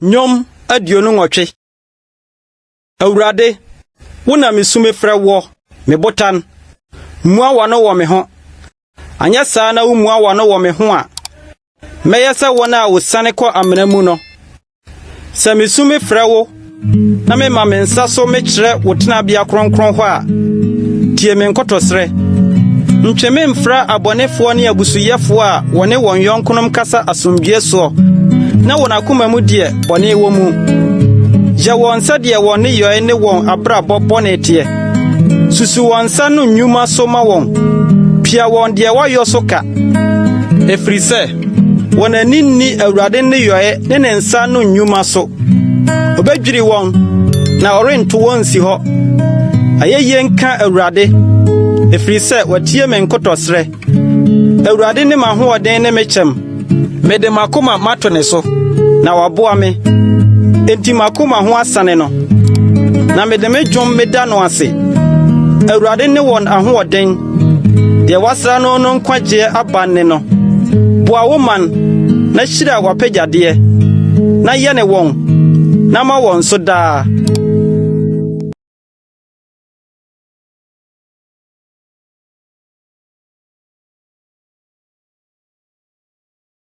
Nnwom 28. Awurade, wo na misu mefrɛ woɔ, me botan. Mmua w'ano wɔ me ho. Anyɛ saa na wumua w'ano wɔ me ho a, mɛyɛ sɛ wɔn a wɔsiane kɔ amena mu no. Sɛ misu mefrɛ wo na mema me nsa so mekyerɛ wo tenabea kronkron hɔ a, tie me nkotosrɛ. Ntwe me mfra abɔnefoɔ ne abusuyɛfoɔ a wɔne wɔn yɔnkonom kasa asomdwoeɛ soɔ na wɔn akoma mu deɛ bɔne wɔ mu. Yɛ wɔn sɛdeɛ wɔn nneyɔe ne wɔn abrabɔ bɔne teɛ. Susu wɔn nsa no nnwuma so ma wɔn. Pia wɔn deɛ wɔayɔ so ka. Ɛfiri sɛ, wɔn ani nni Awurade nneyɔe ne ne nsa ano nnwuma so. Obedwiri wɔn, na ɔrento wɔn nsi hɔ. Ayɛyie nka Awurade, ɛfiri sɛ watie me nkotɔsrɛ. Awurade ne m'ahoɔden ne me kyɛm. Mede m'akoma mato ne so, na waboa me. Enti m'akoma ho asane no, na mede me dwom meda no ase. Awurade ne wɔn ahoɔden, deɛ wasra no no nkwagyeɛ aba ne no. Boa wo man, na hyira w'apɛgyadeɛ, na yɛne wɔn, na ma wɔn so daa.